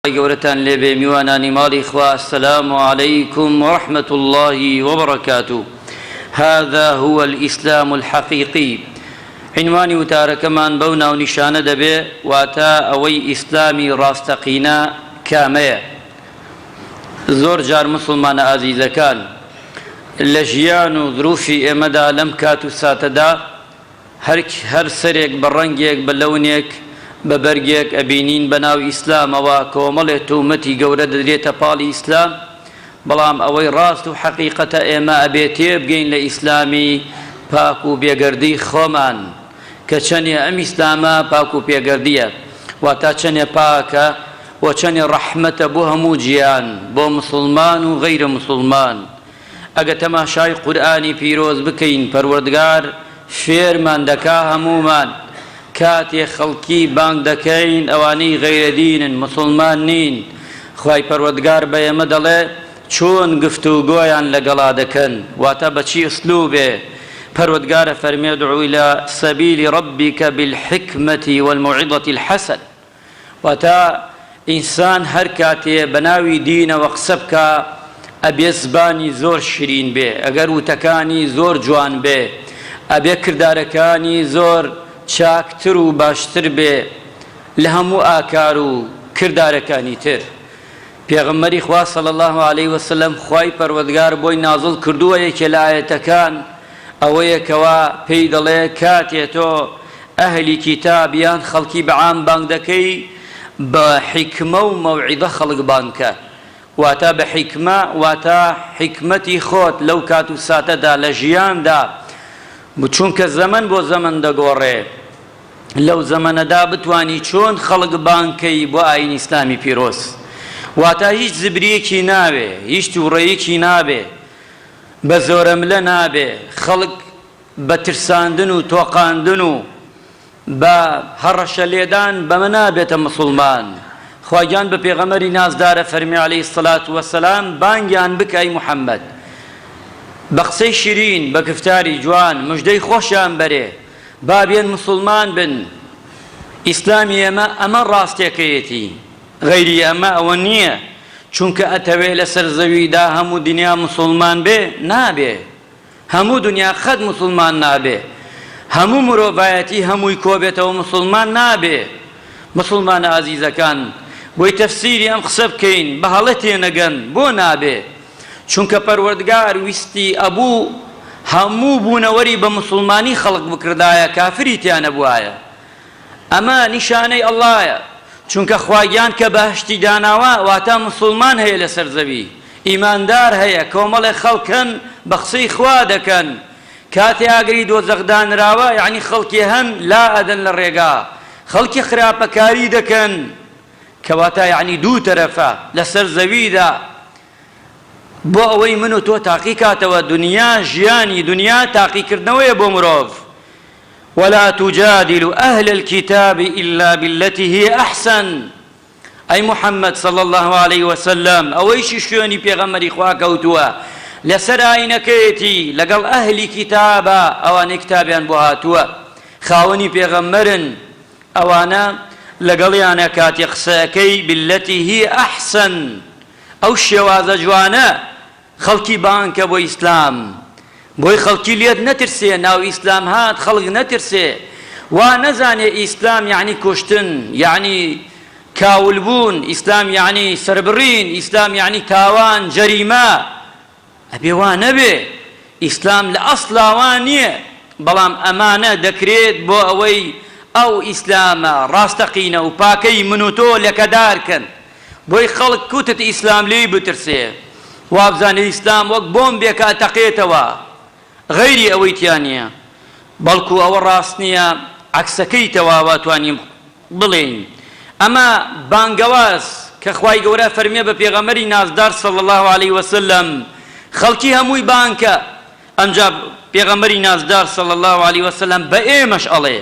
خوای گەورەتان لێبێ میوانانی ماڵی خوا السلام علیکم ورحمة اللە وبرکاته هذا هو الاسلام الحقیقی عنوانی وتارەکەمان بەو ناونیشانە دەبێ واتە ئەوەی ئیسلامی ڕاستەقینە کامەیە زۆر جار موسڵمانە ئازیزەکان لە ژیان و زروفی ئێمەدا لەم کات و ساتەدا هەر هەر سەرێک بە ڕەنگێک بە لەونێک بە بەرگێک ئەبینین بە ناو ئیسلامەوە کۆمەڵێ تومەتی گەورە دەدرێتە پاڵی ئیسلام بەڵام ئەوەی ڕاست و حەقیقەتە ئێمە ئەبێ تێبگەین لە ئیسلامی پاک و بێگەردی خۆمان کە چەنێ ئەم ئیسلامە پاک و پێگەردیە واتا چەنێ پاکە و چەنێ ڕەحمەتە بۆ هەموو جیان بۆ موسڵمان و غەیرە موسڵمان ئەگە تەماشای قورئانی پیرۆز بکەین پەروەردگار فێرمان دەکا هەموومان کاتێ خەڵکی بانگ دەکەین ئەوانەی غەیرە دینن موسڵمان نین خوای پەروەردگار بە ئێمە دەڵێ چۆن گفتوگۆیان لەگەڵا دەکەن واتە بە چی ئسلوبێ پەروەردگار ئەفەرمێ ادع الی سبیل ربک بالحکمة والموعظة الحسنە واتە، ئینسان هەر کاتێ بە ناوی دینەوە قسە بکا ئەبێ زبانی زۆر شیرین بێ، ئەگەر وتەکانی زۆر جوان بێ، ئەبێ کردارەکانی زۆر چاکتر و باشتر بێ لە هەموو ئاکار و کردارەکانی تر. پێغەمبەری خوا صلی اللە علیە وسلم خوای پەروەردگار بۆی نازڵ کردووە یەکێ لە ئایەتەکان ئەوەیە کەوا پێی دەڵێ کاتێ تۆ ئەهلی کیتاب یان خەڵکی بە عام بانگ دەکەی بە حیکمە و مەوعیزە خەڵک بانگ کە واتە بە حیکمە واتە حیکمەتی خۆت لەو کات و ساتەدا لە ژیاندا چونکە زەمەن بۆ زەمەن دەگۆڕێ لەو زەمەنەدا بتوانی چۆن خەڵک بانگ کەی بۆ ئاینی ئیسلامی پیرۆز واتە هیچ زبریەکی ناوێ هیچ توڕەیەکی نابێ بە زۆرەملە نابێ خەڵک بە ترساندن و تۆقاندن و بە هەڕەشە لێدان بەمە نابێتە موسڵمان خوا گیان بە پێغەمبەری نازدارە فەرمی علیە الصلوة والسلام بانگیان بکە ئەی محمد بە قسەی شیرین بە گفتاری جوان مژدەی خۆشیان بەرێ با بێن موسڵمان بن ئیسلامی ئێمە ئەمە ڕاستێکەیەتی غەیری ئەمە ئەوە نییە چونکە ئەتەوێ لەسەر زەویدا هەموو دنیا موسڵمان بێ نابێ هەموو دنیا قەت موسڵمان نابێ هەموو مرۆڤایەتی هەمووی کۆبێتەوە موسڵمان نابێ موسڵمانە ئازیزەکان بۆی تەفسیری ئەم قسە بکەین بە هەڵە تێنەگەن بۆ نابێ چونکە پەروەردگار ویستی ئەبوو هەموو بوونەوەری بە موسڵمانی خەڵق بکردایە کافری تیا نەبوایە ئەمە نیشانەی اللەیە چونکە خوا گیان کە بەهەشتی داناوە واتە موسڵمان هەیە لەسەر زەوی ئیماندار هەیە کۆمەڵێک خەڵک هەن بە قسەی خوا دەکەن کاتێ ئاگری دۆزەخ دانراوە یەعنی خەڵکی هەن لا ئەدەن لە ڕێگا خەڵکی خراپەکاری دەکەن کەواتە یەعنی دوو تەرەفە لەسەر زەویدا بۆ ئەوەی من و تۆ تاقی کاتەوە دنیا ژیانی دنیا تاقیکردنەوەیە بۆ مرۆڤ ولا تجادلوا اهل الکتاب الا بالتی هی احسن ئەی محمد صلی اللە علیه وسلم ئەوەیشی شوێنی پێغەمبەری خوا کەوتووە لەسەر ئاینەکەیەتی لەگەڵ ئەهلی کیتابە ئەوانەی کتابیان بۆ هاتووە خاوەنی پێغەمبەرن ئەوانە لەگەڵیانە کاتێ قسەکەی بالتی هی احسن ئەو شێوازە جوانە خەڵکی بانگ کە بۆ ئیسلام بۆی خەڵکی لێت نەترسێ ناو ئیسلام هات خەڵک نەترسێ وا نەزانێ ئیسلام یەعنی کوشتن یەعنی کاول بوون ئیسلام یەعنی سەربڕین ئیسلام یەعنی تاوان جەریمە ئەبێ وا نەبێ ئیسلام لە ئەسڵا وا نییە بەڵام ئەمانە دەکرێت بۆ ئەوەی ئەو ئیسلامە ڕاستەقینە و پاکەی من و تۆ لەکەدار کەن بۆی خەڵک کوتت ئیسلام لێی بترسێ وابزانێ ئیسلام وەک بۆمبێکە ئەتەقێتەوە غەیری ئەوەی تیا نیە بەڵکو ئەوە ڕاست نیە عەکسەکەی تەواوە توانیم بڵێین ئەمە بانگەواز کە خوای گەورە فەرمیە بە پێغەمبەری نازدار صلی اللە علیه وسلم خەڵکی هەمووی بانگ کە ئەمجا پێغەمبەری نازدار صلی اللە علیه وسلم بە ئێمەش ئەڵێ.